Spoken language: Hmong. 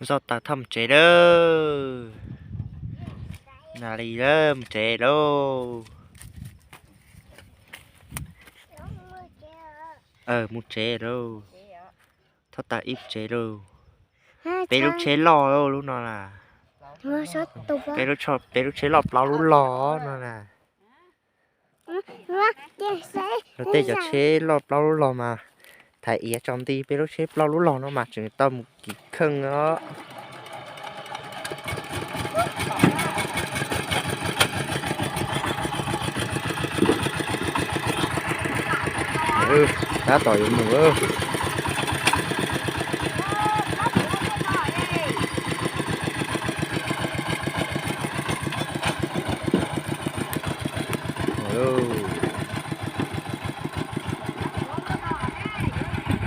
Zoj tas thauj mus tsev lawm. Na li lawm, mus tsev lauj. Mus tsev lauj. Thauj tas ib mus tsev lauj. Peb lub tsheb loj lub no na. Peb lub tsheb loj plaub lub log no na. Luag tej cov tsheb loj plaub lub log mas thaiv iav tsaus nti, peb lub tsheb plaub lub log no mas tseem tau mus kim kheej os. Tab tom yuav mus.